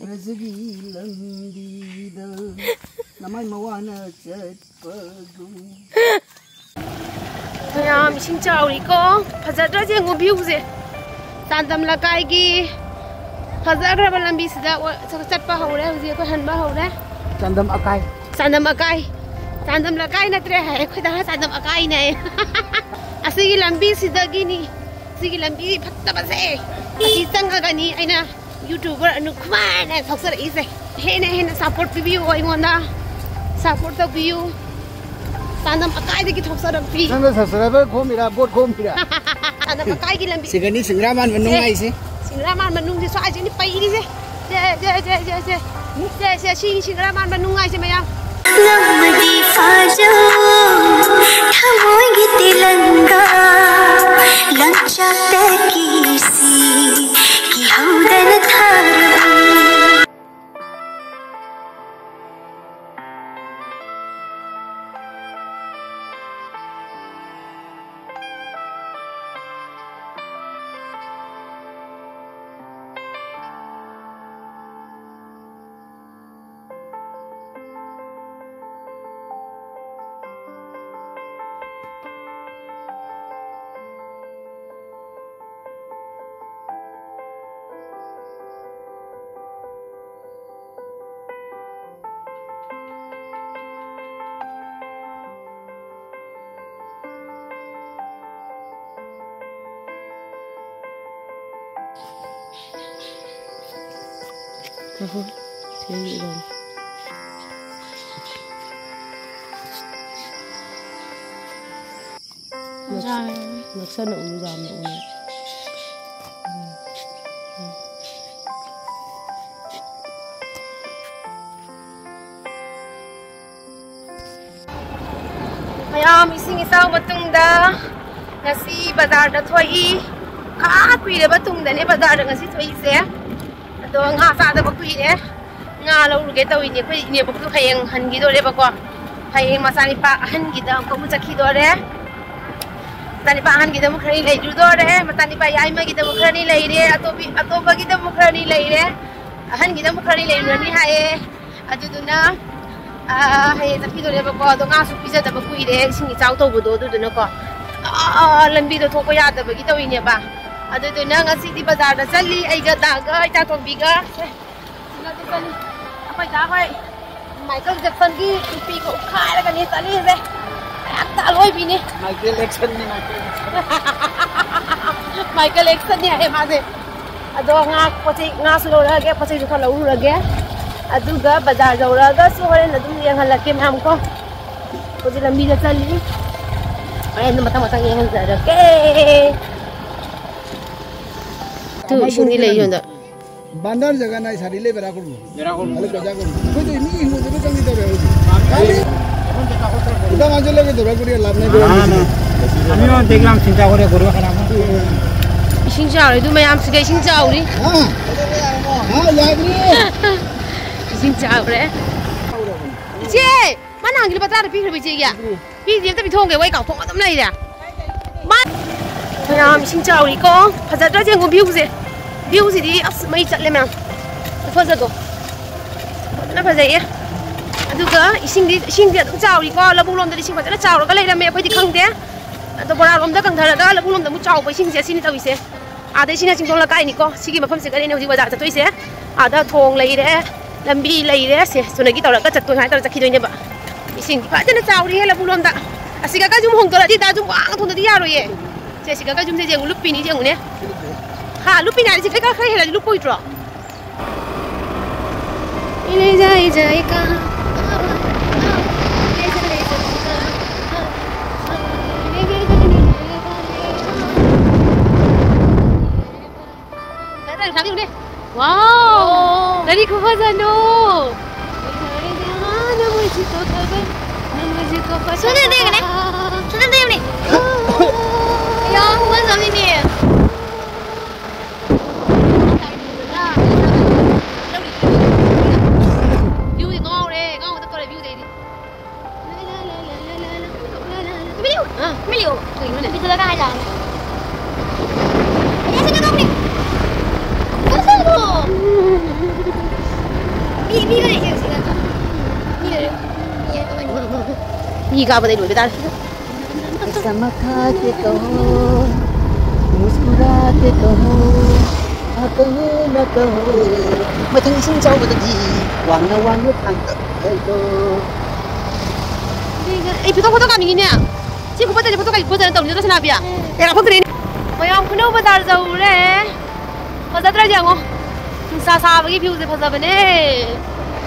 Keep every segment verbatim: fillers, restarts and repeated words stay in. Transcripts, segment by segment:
ꯕ꯭ꯔꯖꯒꯤ ꯂꯝꯕꯤꯗ ꯅꯃꯥꯏ ꯃꯋꯥꯅ ꯆꯠꯄꯒꯨꯝ꯫ ꯃꯌꯥꯝ ꯏꯁꯤꯡ ꯆꯥꯎꯔꯤꯀꯣ꯫ ꯐꯖꯗ꯭ꯔꯥ ꯌꯦꯡꯉꯨ viewꯁꯦ꯫ ꯆꯥꯟꯗꯝ ꯂꯩꯀꯥꯏꯒꯤ ꯐꯖꯈ꯭ꯔꯕ ꯂꯝꯕꯤꯁꯤꯗ ꯑꯣ-, ꯆꯠꯄ ꯍꯧꯔꯦ꯫ ꯍꯧꯖꯤꯛ ꯑꯩꯈꯣꯏ ꯍꯟꯕ ꯍꯧꯔꯦ꯫ ꯆꯥꯟꯗꯝ ꯑꯀꯥꯏ꯫ ꯆꯥꯟꯗꯝ ꯑꯀꯥꯏ꯫ ꯆꯥꯟꯗꯝ ꯂꯩꯀꯥꯏ ꯅꯠꯇ꯭ꯔꯦ ꯍꯥꯏ꯫ ꯑꯩꯈꯣꯏ ꯗꯥ ꯆꯥꯟꯗꯝ ꯑꯀꯥꯏꯅꯦ꯫ ꯑꯁꯤꯒꯤ ꯂꯝꯕꯤꯁꯤꯗꯒꯤꯅꯤ꯫ ꯁꯤꯒꯤ ꯂꯝꯕꯤ ꯐꯠꯇꯕꯁꯦ ꯑꯁꯤ ꯆꯪꯉꯒꯅꯤ ꯑꯩꯅ YouTuber ꯑꯅꯨ ꯀꯨꯃꯥꯔꯅ ꯊꯣꯛꯆꯔꯛꯏꯁꯦ꯫ ꯍꯦꯟꯅ ꯍꯦꯟꯅ support ꯄꯤꯕꯤꯌꯨ ꯑꯩꯉꯣꯟꯗ꯫ Support ꯇꯧꯕꯤꯌꯨ꯫ ꯆꯥꯟꯗꯝ ꯑꯀꯥꯏꯗꯒꯤ ꯊꯣꯛꯆꯔꯛꯄꯤ꯫ ꯅꯪꯅ subscriber ꯈꯣꯝꯃꯤꯔꯥ, vote ꯈꯣꯝꯃꯤꯔꯥ? ꯆꯥꯟꯗꯝ ꯑꯀꯥꯏꯒꯤ ꯂꯝꯕꯤ꯫ ꯁꯤꯒꯅꯤ ꯁꯤꯡꯒ꯭ꯔꯥ ꯃꯥꯟꯕ ꯅꯨꯡ ꯁꯦ, ꯍꯥꯏꯁꯦ꯫ ꯁꯤꯡꯒ꯭ꯔꯥ ꯃꯥꯟꯕ ꯅꯨꯡꯁꯦ ꯁ꯭ꯋꯥꯏꯁꯤꯅꯤ ꯄꯩꯔꯤꯁꯦ꯫ ꯁꯦ, ꯁꯦ, ꯁꯦ, ꯁꯦ, ꯁꯦ꯫ ꯁꯦ, ꯁꯦ, ꯁꯤꯅꯤ ꯁꯤꯡꯒ꯭ꯔꯥ ꯃꯥꯟꯕ ꯅꯨꯡ ꯍꯥꯏꯁꯦ ꯃꯌꯥꯝ꯫ ꯉꯝꯃꯗꯤ ꯐꯥꯖꯧ, ꯊꯃꯣꯏꯒꯤ ꯇꯤꯂꯪꯒꯥ, ꯂꯪꯆꯥꯛꯇ ꯀꯤꯁꯤ, ꯀꯤꯍꯧꯗꯅ ꯊꯥꯔꯕꯤ꯫ ꯅꯛꯁꯟꯅ ꯎ ꯌꯥꯝꯅ ꯎꯅꯩ꯫ ꯃꯌꯥꯝ ꯏꯁꯤꯡ ꯏꯆꯥꯎ ꯃꯇꯨꯡꯗ ꯉꯁꯤ ꯕꯖꯥꯔꯗ ꯊꯣꯛꯏ꯫ ꯈꯥ ꯀꯨꯏꯔꯕ ꯇꯨꯡꯗꯅꯦ ꯕꯖꯥꯔꯗ ꯉꯁꯤ ꯊꯣꯛꯏꯁꯦ꯫ ꯑꯗꯣ ꯉꯥ ꯆꯥꯗꯕ ꯀꯨꯏꯔꯦ꯫ ꯉꯥ ꯂꯧꯔꯨꯒꯦ ꯇꯧꯔꯤꯅꯦ꯫ ꯑꯩꯈꯣꯏ ꯏꯅꯦꯕꯣꯛꯇꯣ ꯍꯌꯦꯡ ꯍꯟꯈꯤꯗꯣꯔꯦꯕꯀꯣ꯫ ꯍꯌꯦꯡ ꯃꯆꯥꯅꯤꯄꯥ ꯑꯍꯟꯒꯤꯗ ꯑꯃꯨꯛꯀ ꯑꯃꯨꯛ ꯆꯠꯈꯤꯗꯣꯔꯦ꯫ ꯃꯆꯥꯅꯤꯄꯥ ꯑꯍꯟꯒꯤꯗꯃꯛ ꯈꯔꯅꯤ ꯂꯩꯔꯨꯗꯣꯔꯦ, ꯃꯆꯥꯅꯤꯄꯥ ꯌꯥꯏꯃꯒꯤꯗꯃꯛ ꯈꯔꯅꯤ ꯂꯩꯔꯦ, ꯑꯇꯣꯞꯄꯤ-, ꯑꯇꯣꯞꯄꯒꯤꯗꯃꯛ ꯈꯔꯅꯤ ꯂꯩꯔꯦ, ꯑꯍꯟꯒꯤꯗꯃꯛ ꯈꯔꯅꯤ ꯂꯩꯔꯨꯔꯅꯤ ꯍꯥꯏꯌꯦ꯫ ꯑꯗꯨꯗꯨꯅ, ꯑꯥ, ꯍꯌꯦꯡ ꯆꯠꯈꯤꯗꯣꯔꯦꯕꯀꯣ꯫ ꯑꯗꯣ ꯉꯥꯁꯨ ꯄꯤꯖꯗꯕ ꯀꯨꯏꯔꯦ, ꯏꯁꯤꯡ ꯏꯆꯥꯎ ꯇꯧꯕꯗꯣ, ꯑꯗꯨꯗꯨꯅꯀꯣ꯫ ꯑꯥ, ꯂꯝꯕꯤꯗꯣ ꯊꯣꯛꯄ ꯌꯥꯗꯕꯒꯤ ꯇꯧꯔꯤꯅꯦꯕ꯫ ꯑꯗꯨꯗꯨꯅ ꯉꯁꯤꯗꯤ ꯕꯖꯥꯔꯗ ꯆꯠꯂꯤ, ꯑꯩꯒ ꯗꯥꯒ, ꯏꯆꯥ ꯇꯣꯝꯕꯤꯒ꯫ ꯁꯦ, ꯁꯤꯗ ꯆꯠꯂꯤ꯫ ꯑꯩꯈꯣꯏ ꯗꯥ ꯍꯣꯏ ꯃꯥꯏꯀꯦꯜ ꯖꯦꯛꯁꯟꯒꯤ ꯇꯨꯄꯤꯒ ꯎꯞꯈꯥꯏꯔꯒꯅꯤ ꯆꯠꯂꯤꯁꯦ꯫ ꯍꯦꯛꯇ ꯑꯂꯣꯏꯕꯤꯅꯤ꯫ ꯃꯥꯏꯀꯦꯜ ꯑꯦꯛꯁꯟꯅꯤ, ꯃꯥꯏꯀꯦꯜ ꯑꯦꯛꯁꯟ꯫ ꯃꯥꯏꯀꯦꯜ ꯑꯦꯛꯁꯟꯅꯤ ꯍꯥꯏꯌꯦ ꯃꯥꯁꯦ꯫ ꯑꯗꯣ ꯉꯥ ꯄꯣꯠ ꯆꯩ, ꯉꯥꯁꯨ ꯂꯧꯔꯛꯑꯒꯦ, ꯄꯣꯠ ꯆꯩꯁꯨ ꯈꯔ ꯂꯧꯔꯨꯔꯒꯦ꯫ ꯑꯗꯨꯒ ꯕꯖꯥꯔ ꯌꯧꯔꯛꯑꯒꯁꯨ ꯍꯣꯔꯦꯟ ꯑꯗꯨꯝ ꯌꯦꯡꯍꯜꯂꯛꯀꯦ ꯃꯌꯥꯝ ꯀꯣ꯫ ꯍꯧꯖꯤꯛ ꯂꯝꯕꯤꯗ ꯆꯠꯂꯤ꯫ ꯍꯣꯔꯦꯟ ꯑꯗꯨꯝ ꯃꯊꯪ ꯃꯊꯪ ꯌꯦꯡꯍꯟꯖꯔꯛꯀꯦ꯫ ꯇꯨ, ꯏꯁꯤꯡꯗꯤ ꯂꯩ ꯌꯣꯟꯗ꯫ বান্দার জায়গা নাই, সারিলে বেড়া করবো। বেড়া করবো। তাহলে বেজা করবো। ওই তো এমনি হিন্দুদের সঙ্গে তো বেড়া করবো। খালি ওটা মাঝে লাগে ধরা করিয়া লাভ নেই, বেড়া করবো। আমিও দেখলাম চিন্তা করে গরু খারাপ। ꯏꯁꯤꯡ ꯆꯥꯎꯔꯦ ꯑꯗꯨ ꯃꯌꯥꯝꯁꯤꯒ, ꯏꯁꯤꯡ ꯆꯥꯎꯔꯤ꯫ ꯍꯥ? ꯍꯥ, ꯌꯥꯗ꯭ꯔꯤ꯫ ꯏꯁꯤꯡ ꯆꯥꯎꯔꯦ꯫ ꯏꯆꯦ! ꯃꯥ ꯅꯍꯥꯟꯒꯤ ꯂꯨꯄꯥ ꯇꯔꯥꯗꯣ ꯄꯤꯈ꯭ꯔꯕ ꯏꯆꯦꯒꯤ? ꯄꯤꯗ꯭ꯔꯤ, ꯑꯝꯇ ꯄꯤꯊꯣꯛꯑꯝꯒꯦ, ꯑꯩ ꯀꯥꯎꯊꯣꯛꯑ ꯑꯗꯨꯝ ꯂꯩꯔꯦ꯫ ꯃꯥ-, ꯃꯌꯥꯝ ꯏꯁꯤꯡ ꯆꯥꯎꯔꯤꯀꯣ꯫ ꯐꯖꯗ꯭ꯔꯥ ꯌꯦꯡꯉꯨ ꯚ꯭ꯌꯨꯁꯦ꯫ ꯚ꯭ꯌꯨꯁꯤꯗꯤ ꯑꯁ ꯃꯩ ꯆꯠꯂꯦ ꯃꯌꯥꯝ꯫ ꯈꯨꯐꯖꯗꯣ꯫ ꯐꯖꯅ ꯐꯖꯩꯌꯦ꯫ ꯑꯗꯨꯒ ꯏꯁꯤꯡꯗꯤ, ꯏꯁꯤꯡꯗꯤ ꯑꯗꯨꯝ ꯆꯥꯎꯔꯤꯀꯣ꯫ ꯂꯧꯕꯨꯛ ꯂꯣꯝꯗꯗꯤ ꯏꯁꯤꯡ ꯐꯖꯅ ꯆꯥꯎꯔꯒ ꯂꯩꯔꯝꯃꯦ, ꯑꯩꯈꯣꯏꯗꯤ ꯈꯪꯗꯦ꯫ ꯑꯗꯣ ꯕꯣꯔꯥꯔꯣꯝꯗ ꯀꯪꯊꯔꯒ ꯂꯧꯕꯨꯛ ꯂꯣꯝꯗ ꯑꯃꯨꯛ ꯆꯥꯎꯕ ꯏꯁꯤꯡꯁꯦ ꯑꯁꯤꯅꯤ ꯇꯧꯔꯤꯁꯦ꯫ ꯑꯥꯗꯩ ꯁꯤꯅ ꯆꯤꯡꯗꯣꯟ ꯂꯩꯀꯥꯏꯅꯤꯀꯣ꯫ ꯁꯤꯒꯤ ꯃꯐꯝꯁꯤꯗꯅꯦ ꯑꯩꯅ ꯍꯧꯖꯤꯛ ꯕꯖꯥꯔ ꯆꯠꯇꯣꯏꯁꯦ꯫ ꯑꯥꯗ ꯊꯣꯡ ꯂꯩꯔꯦ, ꯂꯝꯕꯤ ꯂꯩꯔꯦ꯫ ꯁꯦ, ꯆꯨꯅꯒꯤ ꯇꯧꯔꯒ ꯆꯠꯇꯣꯏ ꯁꯨꯃꯥꯏꯅ ꯇꯧꯔ ꯆꯠꯈꯤꯗꯣꯏꯅꯦꯕ꯫ ꯏꯁꯤꯡꯗꯤ ꯐꯖꯅ ꯆꯥꯎꯔꯤꯍꯦ ꯂꯧꯕꯨꯛ ꯂꯣꯝꯗ꯫ ꯑꯁꯤꯒ ꯀꯩꯁꯨꯝ ꯍꯣꯡꯗꯣꯔꯛꯑꯗꯤ ꯗꯥ ꯁꯨꯝ ꯋꯥꯡꯅ ꯊꯣꯡꯗꯗꯤ ꯌꯥꯔꯣꯏꯌꯦ꯫ ꯁꯦ, ꯁꯤꯒ ꯀꯩꯁꯨꯝꯁꯦ ꯌꯦꯡꯉꯨ, ꯂꯨꯞꯄꯤꯅꯤ ꯌꯦꯡꯉꯨꯅꯦ꯫ ꯍꯥ, ꯂꯨꯞꯄꯤꯅꯤ ꯍꯥꯏꯔꯗꯤ ꯁꯤ ꯈꯔ, ꯈꯔ ꯍꯦꯜꯂꯗꯤ ꯂꯨꯞꯄꯣꯏꯗ꯭ꯔꯣ? ꯋꯥꯎ! ꯀꯔꯤ ꯈꯨꯐꯖꯅꯣ! ꯁꯣꯝꯗ ꯌꯦꯡꯉꯨꯅꯦ꯫ ꯁꯣꯝꯗ ꯌꯦꯡꯉꯨꯅꯦ꯫ ꯌꯥꯝ ꯈꯨꯐꯖ ꯑꯃꯅꯤꯅꯦ꯫ ꯚ꯭ꯌꯨꯗꯤ ꯉꯥꯎꯔꯦ, ꯉꯥꯎꯕ ꯇꯧꯔꯦ ꯚ꯭ꯌꯨꯗꯤ ꯑꯩꯗꯤ꯫ ꯃꯤꯂꯤꯌꯨ! ꯑꯥ꯫ ꯃꯤꯂꯤꯌꯨ! ꯀꯩꯅꯣꯅꯦ? ꯄꯤꯊꯣꯛꯂꯒ ꯃꯤꯒ ꯂꯩꯇꯦ ꯁꯤꯗ꯫ ꯃꯤ ꯂꯩꯔꯦ꯫ ꯃꯤ ꯑꯃꯅꯤ꯫ ꯃꯤ ꯀꯥꯕꯗꯩ ꯂꯣꯏꯕ ꯇꯥꯔꯦ꯫ ऐसा मत खाते कहो, मुस्कुराते कहो, हाँ कहो ना कहो, ꯃꯊꯪ ꯏꯁꯤꯡ ꯆꯥꯎꯕꯗꯗꯤ ꯋꯥꯡꯅ ꯋꯥꯡꯅ ꯊꯥꯡꯒꯠꯂꯣ꯫ ꯑꯩ ꯐꯣꯇꯣ, ꯐꯣꯇꯣ ꯀꯥꯞꯅꯤꯡꯉꯤꯅꯦ꯫ ꯁꯤ ꯈꯨꯐꯖꯁꯦ ꯐꯣꯇꯣ ꯀꯥꯞ-, ꯐꯣꯇꯣ ꯇꯧꯅꯤ ꯅꯠꯇ꯭ꯔꯣ ꯁꯅꯥꯕꯤ? ꯑꯦ, ꯀꯥꯞꯊꯣꯛꯇ꯭ꯔꯤꯅꯦ꯫ ꯃꯌꯥꯝ ꯈꯨꯅꯧ ꯕꯖꯥꯔ ꯌꯧꯔꯦ꯫ ꯐꯖꯗ꯭ꯔꯥ ꯌꯦꯡꯉꯣ꯫ ꯅꯨꯡꯁꯥ ꯁꯥꯕꯒꯤ ꯚ꯭ꯌꯨꯁꯦ ꯐꯖꯕꯅꯦ꯫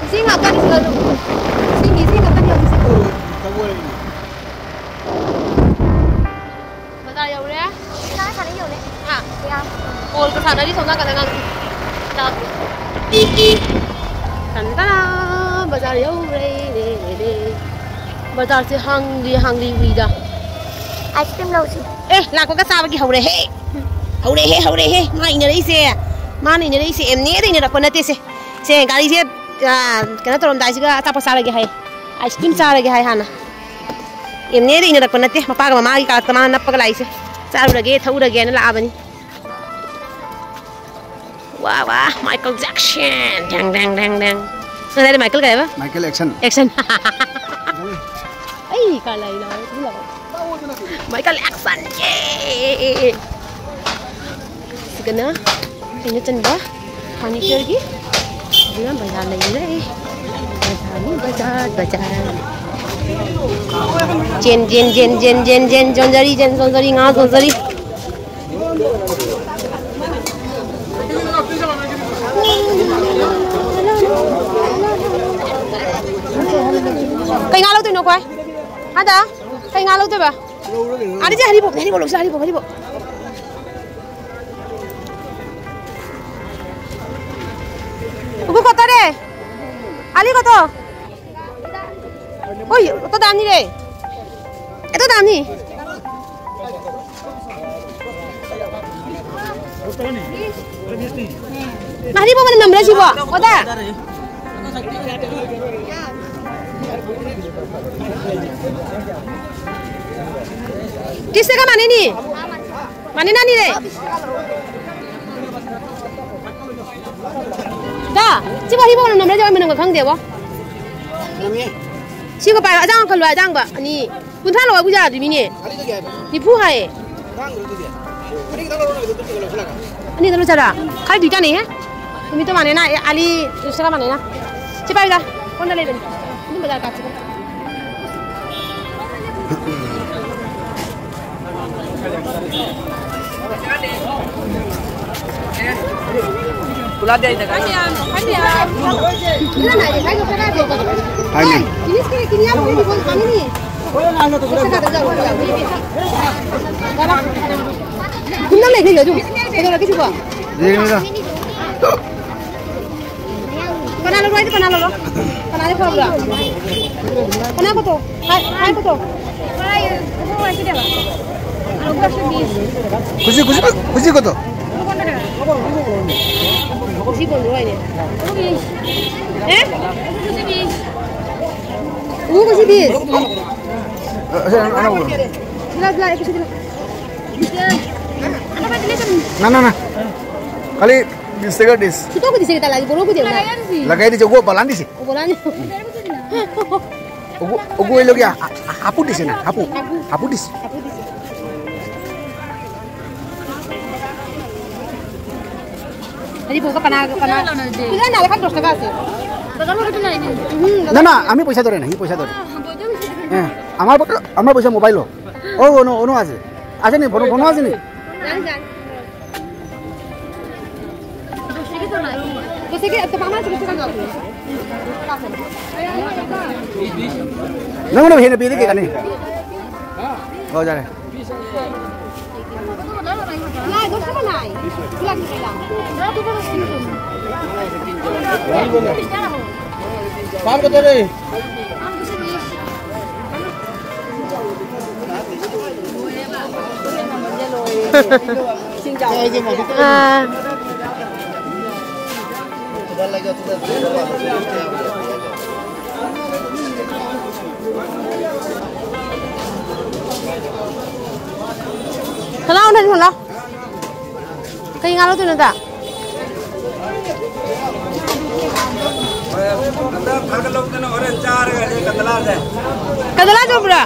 ꯏꯁꯤꯡ ꯉꯥꯛꯇꯅꯤ ꯁꯤꯗ ꯑꯗꯨꯝ꯫ ꯏꯁꯤꯡꯒꯤ ꯏꯁꯤꯡ ꯉꯥꯛꯇꯅꯤ ꯍꯧꯖꯤꯛꯁꯦ꯫ ꯕꯖꯥꯔ ꯌꯧꯔꯦ꯫ ꯀꯥꯏ ꯁꯥꯟꯅ ꯌꯧꯔꯦ? ꯍꯥ? ꯀꯌꯥ? ꯕꯣꯜꯒ ꯁꯥꯟꯅꯔꯤ ꯁꯣꯝ ꯅꯥꯀꯟꯗ ꯑꯉꯥꯡꯁꯤꯡ꯫ ꯂꯥꯛꯑꯣ꯫ ꯇꯟ ꯇꯔꯥ! ꯕꯖꯥꯔ ꯌꯧꯔꯦ꯫ ꯔꯦ, ꯔꯦ, ꯔꯦ꯫ ꯕꯖꯥꯔꯁꯦ ꯍꯥꯡꯂꯤ, ꯍꯥꯡꯂꯤ ꯎꯏꯗ꯫ ꯑꯥꯏꯁ ꯀ꯭ꯔꯤꯝ ꯂꯧꯁꯤ꯫ ꯑꯦ, ꯂꯥꯛꯄꯒ ꯆꯥꯕꯒꯤ ꯍꯧꯔꯦꯍꯦ꯫ ꯍꯧꯔꯦꯍꯦ, ꯍꯧꯔꯦꯍꯦ꯫ ꯃꯥ ꯏꯟꯅꯔꯛꯏꯁꯦ꯫ ꯃꯥꯅ ꯏꯟꯅꯔꯛꯏꯁꯦ ꯑꯦꯝꯅꯦꯗ ꯏꯟꯅꯔꯛꯄ ꯅꯠꯇꯦꯁꯦ꯫ ꯁꯦ, ꯒꯥꯔꯤꯁꯦ, ꯑ, ꯀꯩꯅꯣ ꯇꯧꯔꯝꯗꯥꯏꯁꯤꯒ ꯑꯆꯥꯄꯣꯠ ꯆꯥꯔꯒꯦ ꯍꯥꯏ꯫ ꯑꯥꯏꯁ ꯀ꯭ꯔꯤꯝ ꯆꯥꯔꯒꯦ ꯍꯥꯏ ꯍꯥꯟꯅ꯫ ꯑꯦꯝꯅꯦꯗ ꯏꯟꯅꯔꯛꯄ ꯅꯠꯇꯦ꯫ ꯃꯄꯥꯒ ꯃꯃꯥꯒꯤ ꯀꯥꯔꯛꯇ ꯃꯥꯅ ꯅꯞꯄꯒ ꯂꯥꯛꯏꯁꯦ꯫ ꯆꯥꯔꯨꯔꯒꯦ, ꯊꯛꯎꯔꯒꯦꯅ ꯂꯥꯛꯑꯕꯅꯤ꯫ ꯋꯥ, ꯋꯥ, ꯃꯥꯏꯀꯜ ꯖꯦꯛꯁꯟ꯫ ꯗꯦꯡ, ꯗꯦꯡ, ꯗꯦꯡ, ꯗꯦꯡ꯫ ꯅꯪ ꯍꯥꯏꯗꯣ ꯃꯥꯏꯀꯜ ꯀꯩ ꯍꯥꯏꯕ? Michael action. ꯑꯦꯛꯁꯟ꯫ ꯑꯩ ꯀꯥꯂꯥꯏ ꯂꯥꯎꯔꯦ, ꯊꯣꯛꯂꯛꯑꯣ꯫ Michael action. ꯌꯦ! ꯁꯤꯒꯅ ꯑꯩꯅ ꯆꯟꯕ ꯐꯔꯅꯤꯆꯔꯒꯤ꯫ ꯑꯗꯨꯅ ꯕꯖꯥꯔ ꯂꯩꯔꯦ꯫ ꯕꯖꯥꯔꯅꯤ, ꯕꯖꯥꯔ, ꯕꯖꯥꯔ꯫ ꯖꯦꯟ, ꯖꯦꯟ, ꯖꯣꯟꯖꯔꯤ, ꯖꯦꯟ, ꯖꯣꯟꯖꯔꯤ, ꯉꯥ ꯖꯣꯟꯖꯔꯤ꯫ ꯀꯩ ꯉꯥ ꯂꯧꯗꯣꯏꯅꯣ ꯑꯩꯈꯣꯏ? ꯍꯥ ꯗꯥ? ꯀꯩ ꯉꯥ ꯂꯧꯗꯣꯏꯕ? ꯑꯥꯗ ꯆꯦ ꯍꯔꯤꯕꯣꯞꯅꯦ, ꯍꯔꯤꯕꯣꯞ ꯂꯧꯁꯤ, ꯍꯔꯤꯕꯣꯞ, ꯍꯔꯤꯕꯣꯞ꯫ ꯎꯒꯨ ꯀꯣꯠꯇꯔꯦ꯫ ꯑꯥꯂꯤ ꯀꯣꯠꯇꯣ꯫ ꯑꯣꯏ, ꯑꯣꯇꯣ ꯗꯥꯝꯅꯤ ꯔꯦ꯫ ꯑꯣꯇꯣ ꯗꯥꯝꯅꯤ꯫ ꯃꯍꯔꯤ ꯕꯣꯕꯅ ꯅꯝꯕ꯭ꯔꯥ ꯁꯤꯕꯣ? ꯑꯣꯗꯥ꯫ ꯇꯤꯁꯇꯒ ꯃꯥꯟꯅꯩꯅꯤ꯫ ꯃꯥꯟꯅꯩ ꯅꯥꯅꯤ ꯔꯦ꯫ ꯗꯥ꯫ ꯁꯤꯕꯨ ꯍꯤꯕꯧꯅ ꯅꯝꯕ꯭ꯔ ꯌꯥꯎꯔꯝꯃꯤ ꯅꯪꯒ ꯈꯪꯗꯦꯕꯣ꯫ ꯁꯤꯒ ꯄꯥꯏꯔꯣ, ꯑꯖꯥꯡ ꯈꯜꯂꯣ, ꯑꯖꯥꯡꯕ ꯑꯅꯤ꯫ ꯀꯨꯟꯊ꯭ꯔꯥ ꯂꯧ ꯍꯥꯏꯕ ꯌꯥꯗ꯭ꯔꯤꯃꯤꯅꯦ꯫ ꯅꯤꯐꯨ ꯍꯥꯏꯌꯦ꯫ ꯑꯅꯤꯗ ꯂꯨꯆꯔꯥ? ꯈꯥꯏꯗꯨꯏ ꯀꯥꯟꯅꯩꯍꯦ꯫ ꯅꯨꯃꯤꯠꯇꯣ ꯃꯥꯟꯅꯩꯅ, ꯑꯦ, ꯑꯥꯂꯤ ꯔꯦꯁꯇꯨꯔꯦꯟ ꯃꯥꯟꯅꯩꯅ꯫ ꯁꯤ ꯄꯥꯏꯌꯨꯗ, ꯐꯣꯟꯗ ꯂꯩꯕꯅꯤ꯫ ꯑꯗꯨꯝ ꯕꯖꯥꯔ ꯀꯥꯁꯤ꯫ ꯍꯥꯏꯅꯦ꯫ ꯀꯨꯝꯅ ꯂꯩꯈ꯭ꯔꯦ ꯑꯗꯨꯝ꯫ ꯀꯩꯗꯧꯔꯒꯦ ꯁꯤꯕꯣ? ꯌꯦꯡꯉꯤꯗ꯫ ꯀꯅꯥ ꯂꯧꯔꯣ ꯍꯥꯏꯗꯤ ꯀꯅꯥ ꯂꯧꯔꯣ? ꯀꯅꯥꯗꯤ ꯐꯕ꯭ꯔꯥ? ꯀꯅꯥ ꯀꯣꯠꯇꯣ? ꯍꯥꯏ, ꯍꯥꯏ ꯀꯣꯠꯇꯣ? ꯈꯨꯁꯤ, ꯈꯨꯁꯤ, ꯈꯨꯁꯤ ꯀꯣꯠꯇꯣ? ꯈꯨꯁꯤ ꯀꯣꯠꯇꯣ ꯍꯥꯏꯅꯦ꯫ ꯑꯦ? ꯎ ꯈꯨꯁꯤ ꯕꯤꯁ꯫ ꯑ, ꯑꯁꯤ ꯑꯅꯧꯕ꯫ ꯁꯤꯂꯥ, ꯁꯤꯂꯥ, ꯑꯩ ꯈꯨꯁꯤ ꯕꯤꯁ꯫ ꯅ, ꯅ, ꯅ꯫ ꯀꯥꯂꯤ, ꯕꯤꯁ ꯇꯒ ꯗꯤꯁ꯫ ꯁꯨꯇꯣꯛ ꯈꯨꯗꯤ ꯁꯦ ꯇꯂꯥꯒꯤ ꯕꯣꯔꯣ ꯈꯨꯗꯤ ꯎꯅ꯫ ꯂꯒꯥꯏꯗꯤ ꯖꯒꯣ ꯕꯂꯥꯟꯗꯤ ꯁꯤ꯫ ꯑꯣ, ꯕꯣꯂꯥꯟꯗꯤ꯫ ꯑꯣꯒꯨ, ꯑꯣꯒꯨ ꯑꯣꯏ ꯂꯣꯒꯌꯥ꯫ ꯍꯥꯄꯨ ꯗꯤꯁꯦ ꯅ, ꯍꯥꯄꯨ꯫ ꯍꯥꯄꯨ ꯗꯤꯁ꯫ ꯑꯗꯤ ꯕꯣꯒ ꯄꯅꯥ, ꯄꯅꯥ꯫ ꯄꯤꯖꯥ ꯅꯥꯔꯦ ꯈꯟ ꯗꯁ ꯇꯒꯥ ꯁꯦ꯫ ꯎꯝ, না, না, আমি পইচা ধরে না, সি পইচা ধরে। হ্যাঁ, আমার পকেট, আমার পইচা মোবাইল। ও, অনু, অনু আছে। আছে নি, বনো, বনো আছে নি? জান, জান। ꯅꯪꯉꯣꯟꯗ ꯍꯦꯟꯅ ꯄꯤꯔꯤ ꯀꯩꯀꯥꯅꯤ꯫ ꯑꯣ, ꯌꯥꯔꯦ꯫ ꯄꯥꯟ ꯀꯗꯧꯔꯦ? ꯑꯥ꯫ ꯊꯣꯛꯂꯛꯑꯣ, ꯅꯪ ꯊꯣꯛꯂꯛꯑꯣ꯫ ꯀꯩ ꯉꯥ ꯂꯧꯗꯣꯏꯅꯣ, ꯗꯥ? ꯍꯟꯗꯛ ꯊꯥꯒꯠꯍꯧꯗꯅ ꯍꯣꯔꯦꯟ ꯆꯥꯔꯒ ꯑꯩ ꯀꯟꯗꯂꯥꯁꯦ꯫ ꯀꯟꯗꯂꯥ ꯆꯨꯝꯕ꯭ꯔꯥ?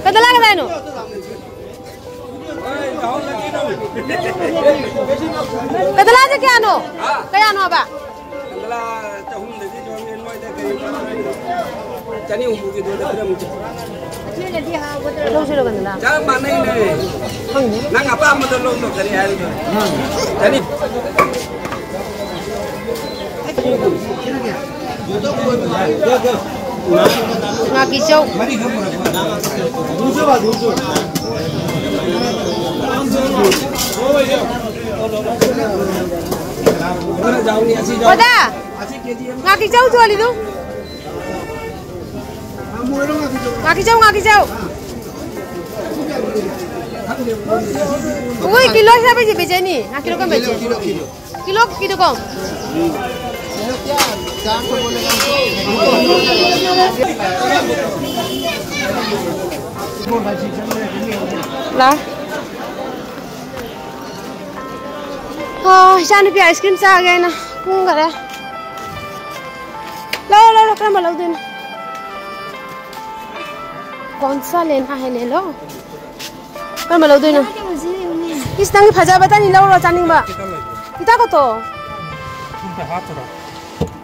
ꯀꯟꯗꯂꯥ ꯀꯗꯥꯏꯅꯣ? ꯀꯗꯂꯥꯁꯦ ꯀꯌꯥꯅꯣ? ꯀꯌꯥꯅꯣ ꯍꯥꯏꯕ? ꯀꯗꯂꯥ ꯆꯍꯨꯝꯗꯒꯤ ꯌꯣꯟꯒꯦ ꯅꯣꯏꯗ ꯀꯔꯤ ꯆꯅꯤ ꯍꯨꯝꯐꯨꯒꯤꯗꯣ ꯄꯤꯔꯝꯃꯨ꯫ ꯂꯧꯁꯤꯔꯣ ꯀꯟꯗꯂꯥ? ꯆꯞ ꯃꯥꯟꯅꯩꯅꯦ꯫ ꯈꯪꯗꯦ꯫ ꯅꯪ ꯑꯄꯥꯝꯕꯗꯣ ꯂꯧꯗꯣ ꯀꯔꯤ ꯍꯥꯏꯔꯤꯅꯣ? ꯆꯅꯤ꯫ ꯉꯥꯀꯤꯆꯧ꯫ ꯑꯣꯖꯥ, ꯉꯥꯀꯤꯆꯧ ꯊꯣꯜꯂꯤꯗꯨ꯫ ꯉꯥꯀꯤꯆꯧ, ꯉꯥꯀꯤꯆꯧ꯫ ꯎꯏ, ꯀꯤꯂꯣ ꯍꯤꯁꯥꯕ ꯁꯦ ꯕꯦꯆꯦꯅꯤ꯫ ꯉꯥ ꯀꯤꯂꯣ ꯀꯝ ꯕꯦꯆꯦ? ꯀꯤꯂꯣ, ꯀꯤꯂꯣ ꯀꯣ? ꯂꯥ꯫ ꯍꯥ, ꯏꯆꯥꯅꯨꯄꯤ ice cream ꯆꯥꯒꯦ ꯍꯥꯏꯅ ꯀꯨꯝꯈꯔꯦ꯫ ꯂꯧꯔꯣ, ꯂꯧꯔꯣ, ꯀꯔꯝꯕ ꯂꯧꯗꯣꯏꯅꯣ? ꯀꯣꯟꯁꯥ ꯂꯦꯅꯥ ꯍꯦ, ꯂꯦ ꯂꯣ꯫ ꯀꯔꯝꯕ ꯂꯧꯗꯣꯏꯅꯣ? ꯏꯁ, ꯅꯪꯒꯤ ꯐꯖꯕꯇꯅꯤ ꯂꯧꯔꯣ, ꯆꯥꯅꯤꯡꯕ꯫ ꯏꯇꯥ ꯀꯣꯇꯣ?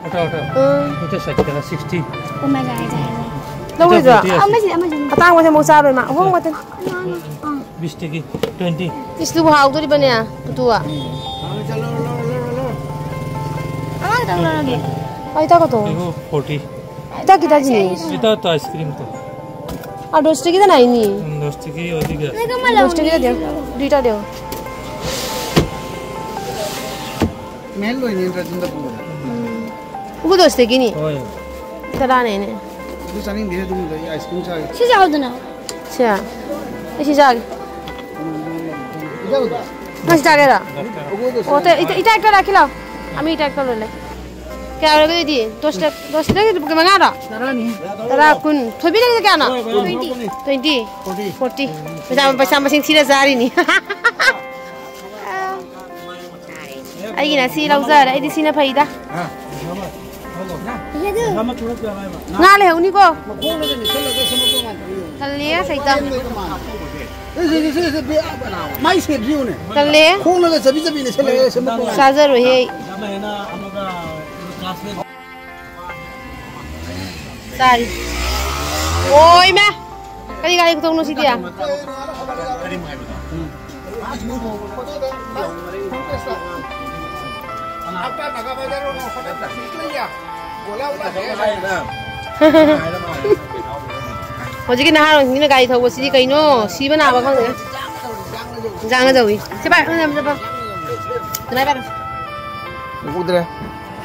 Auto, auto. ꯎꯝ꯫ ꯑꯣꯇꯣ ꯁꯥꯏꯠꯇ sixty꯫ ꯂꯧꯔꯣꯏꯗ꯭ꯔꯣ? ꯑꯃꯁꯤ, ꯑꯃꯁꯤ꯫ ꯑꯇꯥꯡꯕꯁꯦ ꯑꯃꯨꯛ ꯆꯥꯔꯣꯏ ꯃꯥ꯫ ꯑꯍꯣꯡꯕ ꯉꯥꯛꯇꯅꯤ꯫ ꯕꯤꯁꯇꯒꯤ twenty꯫ ꯏꯁ, ꯑꯗꯨꯕꯨ ꯍꯥꯎꯗꯣꯔꯤꯕꯅꯦ, ꯄꯨꯇꯨꯋꯥ꯫ ꯑꯃꯈꯛꯇꯪ ꯂꯧꯔꯒꯦ꯫ ꯑꯩ ꯏꯇꯥ ꯀꯣꯇꯣ? ꯑꯩꯕꯨ forty꯫ ꯏꯇꯥ ꯀꯤꯇꯥ ꯖꯤꯅꯦ꯫ ꯏꯇꯥ ꯇꯣ ice cream ꯇꯣ꯫ ꯑꯥ, ꯗꯣꯁꯇꯒꯤꯗ ꯅꯥꯏꯅꯤ꯫ ꯎꯝ, ꯗꯣꯁꯇꯒꯤ ꯑꯣꯏꯗꯤꯒ꯫ ꯗꯣꯁꯇꯒꯤꯗ ꯗꯤꯌꯣ꯫ ꯗꯨꯏꯇꯥ ꯗꯤꯌꯣ꯫ ꯃꯦꯟ ꯂꯣꯏꯅꯤ ꯅꯠꯇ꯭ꯔ ꯁꯤꯗ ꯄꯨꯕꯗ? ꯎꯝ꯫ ꯎꯒ ꯗꯣꯁꯇꯒꯤꯅꯤ꯫ ꯍꯣꯏ꯫ ꯇꯔꯥꯅꯦꯅꯦ꯫ ꯑꯗꯨ ꯆꯥꯅꯤꯡꯗꯦ ꯑꯗꯨꯒꯨꯝꯕꯗꯣ, ꯑꯩ ice cream ꯆꯥꯒꯦ꯫ ꯁꯤ ꯆꯥꯎꯗꯅ꯫ ꯁꯤ꯫ ꯑꯩ ꯁꯤ ꯆꯥꯒꯦ꯫ ꯏꯇꯥꯎꯗꯣ? ꯅꯪ ꯁꯤ ꯆꯥꯒꯦꯔꯣ? ꯑꯣ, ꯏꯇꯥ, ꯏꯇꯥ, ꯏꯇꯥ ꯀꯔꯥ ꯈꯤꯂꯥꯎ꯫ ꯑꯃꯤ ꯏꯇꯥ ꯀꯔꯥ ꯂꯩ꯫ ꯀꯌꯥ ꯑꯣꯏꯔꯒꯦ ꯑꯗꯨꯗꯤ? ꯗꯣꯁꯇ, ꯗꯣꯁꯇꯒꯤ ꯂꯨꯄꯥ ꯃꯉꯥꯔꯣ? ꯇꯔꯥꯅꯤ꯫ ꯇꯔꯥ, ꯀꯨꯟ꯫ ꯊꯣꯏꯕꯤꯗꯒꯤꯗꯤ ꯀꯌꯥꯅꯣ? Twenty꯫ Twenty꯫ Forty꯫ Forty꯫ ꯄꯩꯁꯥ, ꯄꯩꯁꯥ ꯃꯁꯤꯡ ꯊꯤꯔ ꯆꯥꯔꯤꯅꯤ꯫ ꯑꯩꯒꯤꯅ ꯁꯤ ꯂꯧꯖꯔꯦ꯫ ꯑꯩꯗꯤ ꯁꯤꯅ ꯐꯩꯗ꯫ ꯉꯥ ꯂꯩꯍꯧꯅꯤꯀꯣ꯫ ꯇꯜꯂꯦ ꯁꯩꯇ꯫ ꯃꯥꯏ ꯁꯦꯞ ꯌꯦꯡꯉꯨꯅꯦ꯫ ꯇꯜꯂꯦ꯫ ꯈꯣꯡꯅꯒ ꯆꯕꯤ ꯆꯕꯤ ꯅꯦꯠꯁꯜꯂꯒ ꯁꯦꯝꯕ ꯇꯣꯉꯥꯟ꯫ ꯆꯥꯖꯔꯣꯏꯍꯦ ꯑꯩ꯫ ꯆꯥꯔꯤ꯫ ꯑꯣ ꯏꯃꯥ! ꯀꯔꯤ ꯒꯥꯔꯤ ꯈꯨꯊꯧꯅꯣ ꯁꯤꯗꯤ? ꯍꯧꯖꯤꯛꯀꯤ ꯅꯍꯥꯔꯣꯜꯁꯤꯡꯁꯤꯅ ꯒꯥꯔꯤ ꯊꯧꯕꯁꯤꯗꯤ ꯀꯩꯅꯣ? ꯁꯤꯕ ꯅꯥꯕ ꯈꯪꯗꯦ꯫ ꯏꯟꯖꯥꯡꯅ ꯇꯧꯏ꯫ ꯁꯤ ꯄꯥꯏ, ꯑꯗꯨꯃꯥꯏ ꯄꯥꯏ꯫ ꯎꯗ꯭ꯔꯦ꯫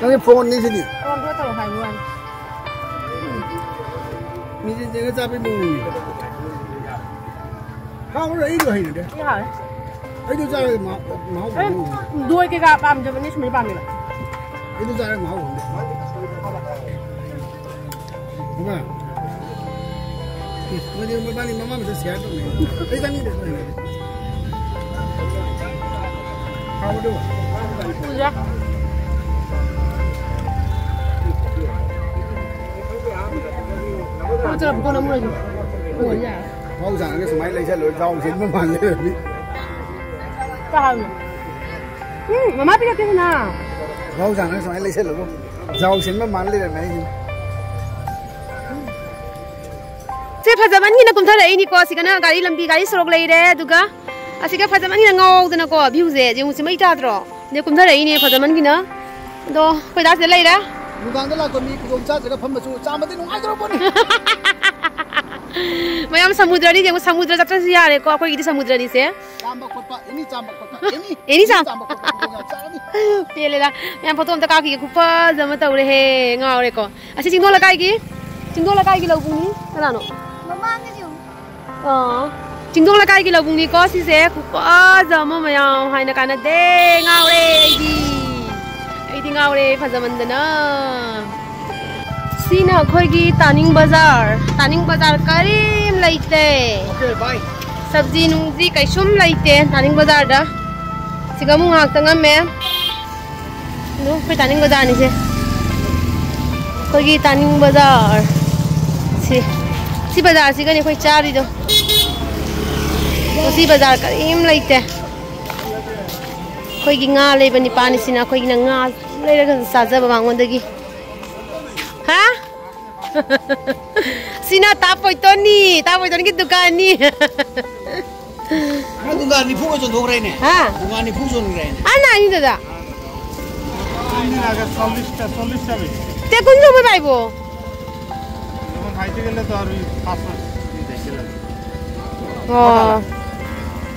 ꯅꯪꯒꯤ ꯐꯣꯟꯅꯤ ꯁꯤꯗꯤ꯫ ꯐꯣꯟꯗꯣ ꯇꯧꯔꯣ ꯍꯥꯏꯕ ꯋꯥꯅꯤ꯫ ꯃꯤꯁꯦ ꯌꯦꯡꯉ ꯆꯥꯕꯩ ꯃꯑꯣꯡꯅꯤ꯫ ꯍꯥꯎꯔꯦ, ꯑꯩꯗꯣ ꯍꯩꯅꯗꯦ꯫ ꯁꯤ ꯍꯥꯎꯔꯦ꯫ ꯑꯩꯗꯣ ꯆꯥꯔꯒ ꯃꯍꯥꯎ, ꯃꯍꯥꯎ ꯑꯩ ꯈꯪꯉꯤ꯫ ꯗꯣꯏ ꯀꯩꯀꯥ ꯄꯥꯝꯗꯕꯅꯤ, ꯁꯨꯃꯥꯏꯅ ꯄꯥꯝꯃꯦꯕ꯫ ꯑꯩꯗꯣ ꯆꯥꯔꯒ ꯃꯍꯥꯎ ꯈꯪꯉꯤ꯫ ꯏꯃꯥ꯫ ꯃꯣꯏꯗꯤ ꯃꯕꯥꯅꯤ ꯃꯃꯥ ꯃꯆꯥ ꯁꯤꯌꯥꯔ ꯇꯧꯅꯩ꯫ ꯑꯩ ꯆꯥꯅꯤꯡꯗꯦ, ꯑꯩ ꯍꯩꯅꯗꯦ꯫ ꯍꯥꯎꯕꯗꯨ꯫ ꯄꯨꯖꯥ꯫ ꯄꯨꯖꯥ ꯄꯨꯊꯣꯛꯅ ꯑꯃꯨꯛ ꯂꯩꯁꯤ꯫ ꯄꯨꯖꯥ꯫ ꯃꯍꯧꯁꯥꯅꯒ ꯁꯨꯃꯥꯏꯅ ꯂꯩꯁꯜꯂꯣꯏ, ꯖꯥꯎ ꯁꯤꯟꯕ ꯃꯥꯜꯂꯦ꯫ ꯆꯥ ꯍꯥꯎꯅ꯫ ꯎꯝ, ꯃꯃꯥ ꯄꯤꯔꯛꯀꯦ ꯁꯤꯅ꯫ ꯃꯍꯧꯁꯥꯅꯒ ꯁꯨꯃꯥꯏꯅ ꯂꯩꯁꯜꯂꯒ ꯖꯥꯎ ꯁꯤꯟꯕ ꯃꯥꯜ ꯂꯩꯔꯝꯃꯦ ꯑꯩꯁꯤꯅ꯫ ꯁꯦ ꯐꯖꯃꯟꯒꯤꯅ ꯀꯨꯝꯊꯔꯛꯏꯅꯤꯀꯣ꯫ ꯁꯤꯒꯅ ꯒꯥꯔꯤ ꯂꯝꯕꯤ, ꯒꯥꯔꯤ ꯁꯣꯔꯣꯛ ꯂꯩꯔꯦ, ꯑꯗꯨꯒ ꯑꯁꯤꯒ ꯐꯖꯃꯟꯒꯤꯅ ꯉꯥꯎꯗꯅꯀꯣ, ꯚ꯭ꯌꯨꯁꯦ ꯌꯦꯡꯉꯨꯁꯤ, ꯃꯩ ꯇꯥꯗ꯭ꯔꯣ? ꯁꯤꯗ ꯀꯨꯝꯊꯔꯛꯏꯅꯦ ꯐꯖꯃꯟꯒꯤꯅ꯫ ꯑꯗꯣ ꯑꯩꯈꯣꯏ ꯗꯥ ꯁꯤꯗ ꯂꯩꯔꯦ꯫ ꯅꯨꯡꯗꯥꯡꯗ ꯂꯥꯛꯄ ꯃꯤ ꯈꯨꯗꯣꯡ ꯆꯥꯗ꯭ꯔꯒ ꯐꯝꯕꯁꯨ ꯆꯥꯝꯃꯗꯤ ꯅꯨꯡꯉꯥꯏꯗꯧꯔ ꯄꯣꯠꯅꯤ꯫ ꯃꯌꯥꯝ ꯁꯃꯨꯗ꯭ꯔꯅꯤ ꯌꯦꯡꯉꯨ, ꯁꯃꯨꯗ꯭ꯔ ꯆꯠꯇ꯭ꯔꯁꯨ ꯌꯥꯔꯦꯀꯣ, ꯑꯩꯈꯣꯏꯒꯤꯗꯤ ꯁꯃꯨꯗ꯭ꯔꯅꯤꯁꯦ꯫ ꯆꯥꯝꯕ ꯈꯣꯠꯄ, ꯑꯦꯅꯤ ꯆꯥꯝꯕ ꯈꯣꯠꯄ, ꯑꯦꯅꯤ, ꯑꯦꯅꯤ ꯆꯥꯝ-, ꯆꯥꯝꯕ ꯈꯣꯠꯄ ꯈꯨꯗꯣꯡ ꯌꯥꯝ ꯆꯥꯔꯅꯤ꯫ ꯄꯦꯜꯂꯦꯗ꯫ ꯃꯌꯥꯝ ꯐꯣꯇꯣ ꯑꯝꯇ ꯀꯥꯞꯈꯤꯒꯦ꯫ ꯈꯨꯐꯖ ꯑꯃ ꯇꯧꯔꯦꯍꯦ꯫ ꯉꯥꯎꯔꯦꯀꯣ꯫ ꯑꯁꯤ ꯆꯤꯡꯗꯣꯟ ꯂꯩꯀꯥꯏꯒꯤ, ꯆꯤꯡꯗꯣꯟ ꯂꯩꯀꯥꯏꯒꯤ ꯂꯧꯕꯨꯛꯅꯤ꯫ ꯀꯅꯥꯅꯣ? ꯃꯃꯥꯡꯗꯁꯨ꯫ ꯑꯣ꯫ ꯆꯤꯡꯗꯣꯟ ꯂꯩꯀꯥꯏꯒꯤ ꯂꯧꯕꯨꯛꯅꯤꯀꯣ ꯁꯤꯁꯦ꯫ ꯈꯨꯐꯖ ꯑꯃ ꯃꯌꯥꯝ ꯍꯥꯏꯅ ꯀꯥꯟꯅꯗꯦ꯫ ꯉꯥꯎꯔꯦ ꯑꯩꯗꯤ꯫ ꯑꯩꯗꯤ ꯉꯥꯎꯔꯦ ꯐꯖꯃꯟꯗꯅ꯫ ꯁꯤꯅ ꯑꯩꯈꯣꯏꯒꯤ ꯇꯥꯅꯤꯡ ꯕꯖꯥꯔ꯫ ꯇꯥꯅꯤꯡ ꯕꯖꯥꯔ ꯀꯔꯤꯝ ꯂꯩꯇꯦ꯫ Okay, bye. ꯁꯕꯖꯤ ꯅꯨꯡꯖꯤ ꯀꯩꯁꯨꯝ ꯂꯩꯇꯦ ꯇꯥꯅꯤꯡ ꯕꯖꯥꯔꯗ꯫ ꯁꯤꯒ ꯑꯃꯨꯛ ꯉꯥꯏꯍꯥꯛ ꯆꯪꯉꯝꯃꯦ꯫ ꯑꯗꯨ ꯑꯩꯈꯣꯏ ꯇꯥꯅꯤꯡ ꯕꯖꯥꯔꯅꯤꯁꯦ꯫ ꯑꯩꯈꯣꯏꯒꯤ ꯇꯥꯅꯤꯡ ꯕꯖꯥꯔ ꯁꯤ, ꯁꯤ ꯕꯖꯥꯔꯁꯤꯒꯅꯤ ꯑꯩꯈꯣꯏ ꯆꯥꯔꯤꯗꯣ꯫ ꯉꯁꯤ ꯕꯖꯥꯔ ꯀꯔꯤꯝ ꯂꯩꯇꯦ꯫ ꯑꯩꯈꯣꯏꯒꯤ ꯉꯥ ꯂꯩꯕ ꯅꯤꯄꯥꯅꯤꯁꯤꯅ ꯑꯩꯈꯣꯏꯒꯤꯅ ꯉꯥ ꯂꯩꯔꯒ ꯆꯥꯖꯕ ꯃꯉꯣꯟꯗꯒꯤ꯫ ꯍꯥ? ꯁꯤꯅ ꯇꯥ ꯄꯣꯏꯇꯣꯟꯅꯤ, ꯇꯥ ꯄꯣꯏꯇꯣꯟꯒꯤ ꯗꯨꯀꯥꯟꯅꯤ꯫ ꯅꯪ ꯗꯨꯀꯥꯟ ꯅꯤꯐꯨꯒ ꯆꯣꯟꯊꯣꯛꯈ꯭ꯔꯦꯅꯦ꯫ ꯍꯥ? ꯗꯨꯀꯥꯟ ꯅꯤꯐꯨ ꯆꯣꯟꯈ꯭ꯔꯦꯅꯦ꯫ ꯑꯥ, ꯅꯥꯏꯅꯤ ꯗꯗꯥ꯫ ꯅꯪꯗꯤ ꯂꯥꯛꯑꯒ ꯆꯜꯂꯤꯁꯇ, ꯆꯜꯂꯤꯁ ꯆꯠꯂꯤ꯫ ꯇꯦ ꯀꯨꯟ ꯌꯧꯕ ꯚꯥꯏꯕꯣ꯫ ꯌꯦꯡꯉꯣ, ꯍꯥꯏꯗꯤ ꯀꯩꯅꯣ ꯇꯧꯔꯤ, ꯐꯥꯁ ꯐꯥꯁ ꯗꯤ ꯂꯩꯁꯤꯜꯂꯒ꯫ ꯑꯣ꯫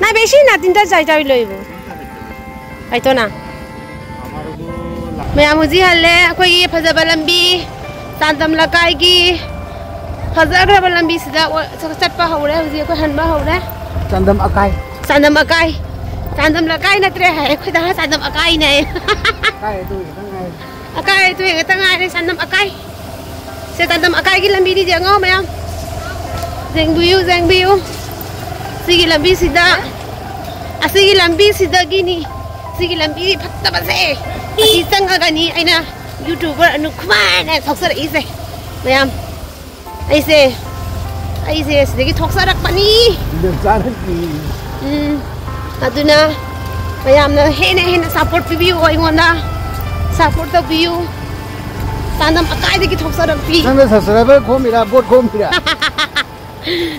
ꯅꯥꯏ ꯕꯦꯁꯤ ꯅꯥꯇꯤꯟꯗ ꯆꯥꯏ ꯆꯥꯏ ꯂꯣꯏꯕꯣ꯫ ꯀꯥꯏꯇꯣꯅ꯫ ꯃꯌꯥꯝ ꯍꯧꯖꯤꯛ ꯍꯜꯂꯦ꯫ ꯑꯩꯈꯣꯏꯒꯤ ꯐꯖꯕ ꯂꯝꯕꯤ, ꯆꯥꯟꯗꯝ ꯂꯩꯀꯥꯏꯒꯤ ꯐꯖꯈ꯭ꯔꯕ ꯂꯝꯕꯤꯁꯤꯗ ꯑꯣ-, ꯆꯠꯄ ꯍꯧꯔꯦ꯫ ꯍꯧꯖꯤꯛ ꯑꯩꯈꯣꯏ ꯍꯟꯕ ꯍꯧꯔꯦ꯫ ꯆꯥꯟꯗꯝ ꯑꯀꯥꯏ꯫ ꯆꯥꯟꯗꯝ ꯑꯀꯥꯏ꯫ ꯆꯥꯟꯗꯝ ꯂꯩꯀꯥꯏ ꯅꯠꯇ꯭ꯔꯦ ꯍꯥꯏ꯫ ꯑꯩꯈꯣꯏ ꯗꯥ ꯆꯥꯟꯗꯝ ꯑꯀꯥꯏꯅꯦ꯫ ꯑꯀꯥꯏ ꯑꯗꯨ ꯈꯤꯇꯪ ꯉꯥꯏꯔꯦ꯫ ꯑꯀꯥꯏ ꯑꯗꯨ ꯈꯛꯇ ꯉꯥꯏꯔꯦ꯫ ꯆꯥꯟꯗꯝ ꯑꯀꯥꯏ꯫ ꯁꯦ, ꯆꯥꯟꯗꯝ ꯑꯀꯥꯏꯒꯤ ꯂꯝꯕꯤꯅꯤ ꯌꯦꯡꯉꯣ ꯃꯌꯥꯝ꯫ ꯌꯦꯡꯕꯤꯌꯨ, ꯌꯦꯡꯕꯤꯌꯨ꯫ ꯁꯤꯒꯤ ꯂꯝꯕꯤꯁꯤꯗ, ꯑꯁꯤꯒꯤ ꯂꯝꯕꯤꯁꯤꯗꯒꯤꯅꯤ, ꯁꯤꯒꯤ ꯂꯝꯕꯤ ꯐꯠꯇꯕꯁꯦ, ꯑꯁꯤ ꯆꯪꯉꯒꯅꯤ ꯑꯩꯅ YouTuber ꯑꯅꯨ ꯈꯨꯃꯥꯔꯅ ꯊꯣꯛꯆꯔꯛꯏꯁꯦ ꯃꯌꯥꯝ꯫ ꯑꯩꯁꯦ, ꯑꯩꯁꯦ ꯁꯤꯗꯒꯤ ꯊꯣꯛꯆꯔꯛꯄꯅꯤ꯫ ꯏꯟꯗꯣꯝꯆꯥꯅ ꯀꯤ꯫ ꯎꯝ, ꯑꯗꯨꯅ ꯃꯌꯥꯝꯅ ꯍꯦꯟꯅ ꯍꯦꯟꯅ support ꯄꯤꯕꯤꯌꯨ ꯑꯩꯉꯣꯟꯗ, support ꯇꯧꯕꯤꯌꯨ꯫ ꯆꯥꯟꯗꯝ ꯑꯀꯥꯏꯗꯒꯤ ꯊꯣꯛꯆꯔꯛꯄꯤ꯫ ꯅꯪꯅ subscriber ꯈꯣꯝꯃꯤꯔꯥ, vote ꯈꯣꯝꯃꯤꯔꯥ?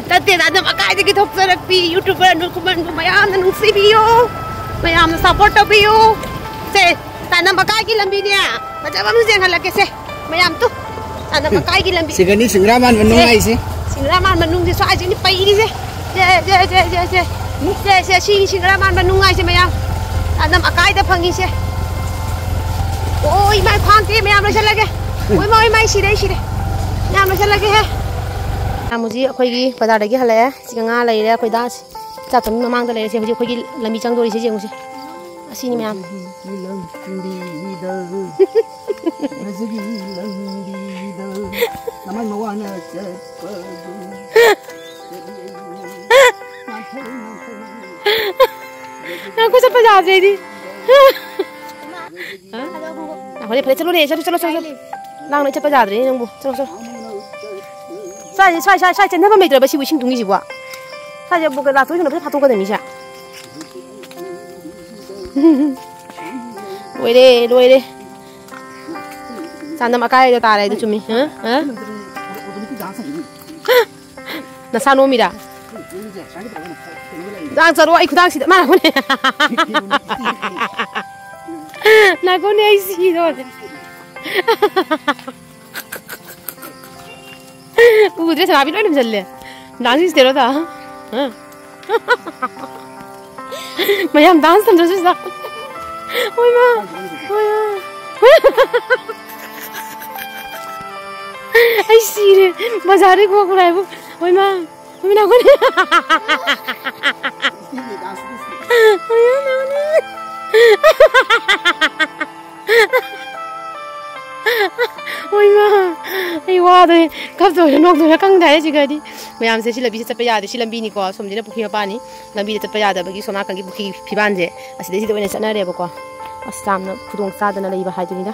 ꯅꯠꯇꯦ, ꯆꯥꯟꯗꯝ ꯑꯀꯥꯏꯗꯒꯤ ꯊꯣꯛꯆꯔꯛꯄꯤ꯫ YouTuber ꯑꯅꯨ ꯈꯨꯃꯟꯕꯨ ꯃꯌꯥꯝꯅ ꯅꯨꯡꯁꯤꯕꯤꯌꯨ, ꯃꯌꯥꯝꯅ support ꯇꯧꯕꯤꯌꯨ꯫ ꯁꯦ, ꯆꯥꯟꯗꯝ ꯑꯀꯥꯏꯒꯤ ꯂꯝꯕꯤꯅꯦ꯫ ꯐꯖꯕ ꯑꯃꯁꯨ ꯌꯦꯡꯍꯜꯂꯛꯀꯦꯁꯦ ꯃꯌꯥꯝ ꯇꯨ꯫ ꯆꯥꯟꯗꯝ ꯑꯀꯥꯏꯒꯤ ꯂꯝꯕꯤ꯫ ꯁꯤꯒꯅꯤ ꯁꯤꯡꯒ꯭ꯔꯥ ꯃꯥꯟꯕ ꯅꯨꯡ ꯁꯦ, ꯍꯥꯏꯁꯦ꯫ ꯁꯤꯡꯒ꯭ꯔꯥ ꯃꯥꯟꯕ ꯅꯨꯡꯁꯦ ꯁ꯭ꯋꯥꯏꯁꯤꯅꯤ ꯄꯩꯔꯤꯁꯦ꯫ ꯁꯦ, ꯁꯦ, ꯁꯦ, ꯁꯦ, ꯁꯦ꯫ ꯁꯦ, ꯁꯦ, ꯁꯤꯅꯤ ꯁꯤꯡꯒ꯭ꯔꯥ ꯃꯥꯟꯕ ꯅꯨꯡ ꯍꯥꯏꯁꯦ ꯃꯌꯥꯝ꯫ ꯆꯥꯟꯗꯝ ꯑꯀꯥꯏꯗ ꯐꯪꯉꯤꯁꯦ꯫ ꯑꯣ, ꯏꯃꯥꯏ ꯈ꯭ꯋꯥꯡ ꯇꯦꯛꯑꯦ ꯃꯌꯥꯝ ꯂꯣꯏꯁꯤꯜꯂꯒꯦ꯫ ꯑꯣ, ꯏꯃꯥ, ꯏꯃꯥ, ꯁꯤꯔꯦ, ꯁꯤꯔꯦ꯫ ꯃꯌꯥꯝ ꯂꯣꯏꯁꯤꯜꯂꯒꯦꯍꯦ꯫ ꯃꯌꯥꯝ ꯍꯧꯖꯤꯛ ꯑꯩꯈꯣꯏꯒꯤ ꯕꯖꯥꯔꯗꯒꯤ ꯍꯜꯂꯛꯑꯦ꯫ ꯁꯤꯒ ꯉꯥ ꯂꯩꯔꯦ ꯑꯩꯈꯣꯏ ꯗꯥ ꯆꯥꯛ ꯊꯣꯡꯕꯒꯤ ꯃꯃꯥꯡꯗ ꯂꯩꯔꯦ꯫ ꯁꯦ ꯍꯧꯖꯤꯛ ꯑꯩꯈꯣꯏꯒꯤ ꯂꯝꯕꯤ ꯆꯪꯗꯣꯔꯤꯁꯦ ꯌꯦꯡꯉꯨꯁꯦ꯫ ꯑꯁꯤꯅꯤ ꯃꯌꯥꯝ꯫ ꯂꯝꯕꯤꯗ, ꯃꯁꯤꯒꯤ ꯂꯝꯕꯤꯗ ꯅꯃꯥꯏ ꯃꯋꯥꯅ ꯆꯠꯄꯗꯨ꯫ ꯉꯥꯏꯈꯣ, ꯆꯠꯄ ꯌꯥꯗ꯭ꯔꯦ ꯑꯩꯗꯤ꯫ ꯍꯥ? ꯐꯔꯦ, ꯐꯔꯦ, ꯆꯠꯂꯣꯅꯦ, ꯆꯠꯂꯣ, ꯆꯠꯂꯣ, ꯆꯠꯂꯣ꯫ ꯂꯥꯡꯅ ꯆꯠꯄ ꯌꯥꯗ꯭ꯔꯦꯅꯦ ꯅꯪꯕꯨ꯫ ꯆꯠꯂꯣ, ꯆꯠꯂꯣ꯫ ꯁ꯭ꯋꯥꯏꯁꯦ, ꯁ꯭ꯋꯥꯏ, ꯁ꯭ꯋꯥꯏ, ꯁ꯭ꯋꯥꯏ ꯆꯦꯟꯅꯐꯝ ꯂꯩꯇ꯭ꯔꯕ ꯁꯤꯕꯨ ꯏꯁꯤꯡ ꯇꯨꯡꯒꯤꯁꯤꯕꯨ? ꯁ꯭ꯋꯥꯏꯁꯦ ꯕꯣꯀꯦ ꯂꯥꯛꯇꯣꯏꯁꯤꯅ ꯐꯖꯅ ꯐꯥꯠꯇꯣꯛꯀꯗꯕꯅꯤ ꯁꯦ꯫ ꯂꯣꯏꯔꯦ, ꯂꯣꯏꯔꯦ꯫ ꯆꯥꯟꯗꯝ ꯑꯀꯥꯏꯗ ꯇꯥꯔꯦ ꯍꯥꯏꯗꯣ ꯆꯨꯝꯃꯤ꯫ ꯍꯥ? ꯍꯥ? ꯅꯁꯥ ꯅꯣꯝꯃꯤꯔꯥ? ꯂꯥꯡ ꯆꯠꯂꯣ, ꯑꯩ ꯈꯨꯗꯥꯡꯁꯤꯗ ꯃꯥ ꯍꯣꯏꯅꯦ꯫ ꯅꯥꯀꯣꯅꯦ, ꯑꯩ ꯁꯤꯗꯣꯔꯦ꯫ ꯎꯗ꯭ꯔꯦ, ꯁꯅꯥꯕꯤ ꯂꯣꯏ ꯅꯝꯁꯤꯜꯂꯦ꯫ ꯗꯥꯟꯁꯤꯡ ꯁ꯭ꯇꯦꯔꯣꯗ꯫ ꯃꯌꯥꯝ ꯗꯥꯟꯁ ꯇꯝꯗ꯭ꯔꯁꯨ ꯁꯤꯗ꯫ ꯍꯣꯏ ꯃꯥ꯫ ꯍꯣꯏ ꯃꯥ꯫ ꯑꯩ ꯁꯤꯔꯦ꯫ ꯕꯖꯥꯔꯗꯩ ꯈꯣꯡ ꯈꯨꯂꯥꯏꯕꯨ꯫ ꯍꯣꯏ ꯃꯥ꯫ ꯍꯣꯏ ꯃꯥ꯫ ꯍꯣꯏ ꯃꯥ꯫ ꯍꯣꯏ ꯃꯥ꯫ ꯑꯩ ꯋꯥꯗꯣꯏ꯫ ꯀꯞꯇꯣꯏꯔ ꯅꯣꯛꯇꯣꯏꯔ ꯈꯪꯗꯦ ꯍꯥꯏꯔꯦ ꯁꯤꯒꯗꯤ꯫ ꯃꯌꯥꯝꯁꯦ ꯁꯤ ꯂꯝꯕꯤꯁꯦ ꯆꯠꯄ ꯌꯥꯗꯦ꯫ ꯁꯤ ꯂꯝꯕꯤꯅꯤꯀꯣ꯫ ꯑꯁꯣꯝꯁꯤꯅ ꯄꯨꯈ꯭ꯔꯤ ꯃꯄꯥꯟꯅꯤ꯫ ꯂꯝꯕꯤꯗ ꯆꯠꯄ ꯌꯥꯗꯕꯒꯤ ꯁꯣꯝ ꯅꯥꯀꯟꯒꯤ ꯄꯨꯈ꯭ꯔꯤ ꯐꯤꯕꯥꯟꯁꯦ ꯑꯁꯤꯗꯩꯁꯤꯗ ꯑꯣꯏꯅ ꯆꯠꯅꯔꯦꯕꯀꯣ꯫ ꯑꯁ ꯌꯥꯝꯅ ꯈꯨꯗꯣꯡ ꯆꯥꯗꯅ ꯂꯩꯕ ꯍꯥꯏꯗꯨꯅꯤꯗ꯫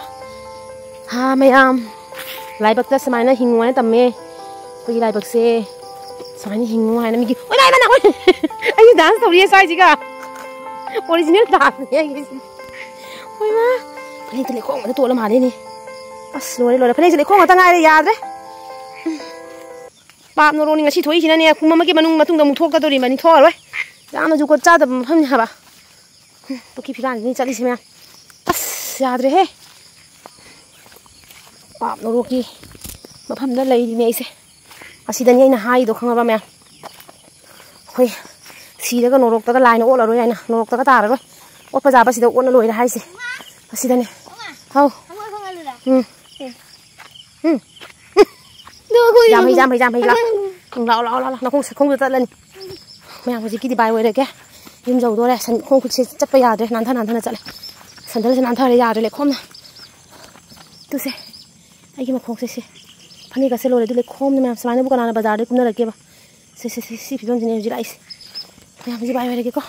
ꯍꯥ ꯃꯌꯥꯝ꯫ ꯂꯥꯏꯕꯛꯇ ꯁꯨꯃꯥꯏꯅ ꯍꯤꯡꯉꯨ ꯍꯥꯏꯅ ꯇꯝꯃꯦ꯫ ꯑꯩꯈꯣꯏꯒꯤ ꯂꯥꯏꯕꯛꯁꯦ ꯁꯨꯃꯥꯏꯅ ꯍꯤꯡꯉꯨ ꯍꯥꯏꯅ ꯃꯤꯒꯤ ꯑꯣꯏ ꯃꯥ, ꯏꯃꯥ ꯅꯥꯀꯣꯏ꯫ ꯑꯩꯒꯤ ꯗꯥꯟꯁ ꯇꯧꯔꯤꯌꯦ ꯁ꯭ꯋꯥꯏꯁꯤꯒ꯫ ꯑꯣꯔꯤꯖꯤꯅꯦꯜ ꯗꯥꯟꯁꯅꯦ ꯑꯩꯒꯤꯁꯦ꯫ ꯍꯣꯏ ꯃꯥ꯫ ꯐꯅꯦꯛꯇ ꯂꯩꯈꯣꯝ ꯉꯥꯛꯇ ꯇꯣꯠꯂ ꯃꯥꯜꯂꯦꯅꯦ꯫ ꯑꯁ ꯂꯣꯏꯔꯦ ꯂꯣꯏꯔꯦ꯫ ꯐꯅꯦꯛꯁꯦ ꯂꯩꯈꯣꯝ ꯉꯥꯛꯇ ꯉꯥꯏꯔꯦ꯫ ꯌꯥꯗ꯭ꯔꯦ꯫ ꯄꯥꯞ ꯅꯣꯔꯣꯛꯅꯤ ꯉꯁꯤ ꯊꯣꯛꯏꯁꯤꯅꯅꯦ꯫ ꯄꯨꯡ ꯑꯃꯒꯤ ꯃꯅꯨꯡ ꯃꯇꯨꯡꯗ ꯑꯃꯨꯛ ꯊꯣꯛꯀꯗꯧꯔꯤꯕꯅꯤ꯫ ꯊꯣꯛꯑꯔꯣꯏ꯫ ꯌꯥꯝꯅ ꯖꯨꯒꯣꯠ ꯆꯥꯗꯕ ꯃꯐꯝꯅꯤ ꯍꯥꯏꯕ꯫ ꯄꯨꯈ꯭ꯔꯤ ꯐꯤꯕꯥꯟꯁꯤꯅꯤ ꯆꯠꯂꯤꯁꯤ ꯃꯌꯥꯝ꯫ ꯑꯁ ꯌꯥꯗ꯭ꯔꯦꯍꯦ꯫ ꯄꯥꯞ ꯅꯣꯔꯣꯛꯀꯤ ꯃꯐꯝꯗ ꯂꯩꯔꯤꯅꯦ ꯑꯩꯁꯦ꯫ ꯑꯁꯤꯗꯅꯤ ꯑꯩꯅ ꯍꯥꯏꯔꯤꯗꯣ ꯈꯪꯉꯕ ꯃꯌꯥꯝ? ꯑꯩꯈꯣꯏ ꯁꯤꯔꯒ ꯅꯣꯔꯣꯛꯇꯒ ꯂꯥꯏꯅ ꯑꯣꯠꯂꯔꯣꯏ ꯍꯥꯏꯅ, ꯅꯣꯔꯣꯛꯇꯒ ꯇꯥꯔꯔꯣꯏ꯫ ꯑꯣꯠꯄ ꯌꯥꯕ ꯁꯤꯗ ꯑꯣꯠꯅ ꯂꯣꯏꯔꯦ ꯍꯥꯏꯁꯦ꯫ ꯑꯁꯤꯗꯅꯦ꯫ ꯍꯥꯎ꯫ ꯎꯝ꯫ ꯎꯝ꯫ ꯌꯥꯝ ꯍꯩ, ꯌꯥꯝ ꯍꯩ, ꯌꯥꯝ ꯍꯩ꯫ ꯂꯥꯛ꯫ ꯎꯝ, ꯂꯥꯛꯑꯣ, ꯂꯥꯛꯑꯣ, ꯂꯥꯛꯑꯣ, ꯂꯥꯛꯑꯣ꯫ ꯅꯈꯣꯡ ꯁꯈꯣꯡꯗ ꯆꯠꯂꯅꯤ꯫ ꯃꯌꯥꯝ ꯍꯧꯖꯤꯛꯀꯤꯗꯤ ꯕꯥꯏ ꯑꯣꯏꯔꯒꯦ꯫ ꯌꯨꯝ ꯌꯧꯗꯣꯔꯦ꯫ ꯁꯟ ꯈꯣꯡ ꯈꯨꯠꯁꯦ ꯆꯠꯄ ꯌꯥꯗ꯭ꯔꯦ꯫ ꯅꯥꯟꯊ ꯅꯥꯟꯊꯅ ꯆꯠꯂꯦ꯫ ꯁꯟꯗꯜꯁꯦ ꯅꯥꯟꯊꯔꯦ, ꯌꯥꯗ꯭ꯔꯦ ꯂꯩꯈꯣꯝꯅ꯫ ꯇꯨꯁꯦ꯫ ꯑꯩꯒꯤ ꯃꯈꯣꯡꯁꯦ ꯁꯦ꯫ ꯐꯅꯦꯛꯀꯁꯦ ꯂꯣꯏꯔꯦ꯫ ꯑꯗꯨ ꯂꯩꯈꯣꯝꯅ ꯃꯌꯥꯝ ꯁꯨꯃꯥꯏꯅꯕꯨ ꯀꯅꯥꯅ ꯕꯖꯥꯔꯗꯒꯤ ꯀꯨꯝꯅꯔꯛꯀꯦꯕ? ꯁꯦ, ꯁꯦ, ꯁꯦ, ꯁꯤ ꯐꯤꯕꯝꯁꯤꯅꯦ ꯍꯧꯖꯤꯛ ꯂꯥꯛꯏꯁꯦ꯫ ꯃꯌꯥꯝꯁꯦ ꯕꯥꯏ ꯑꯣꯏꯔꯒꯦꯀꯣ꯫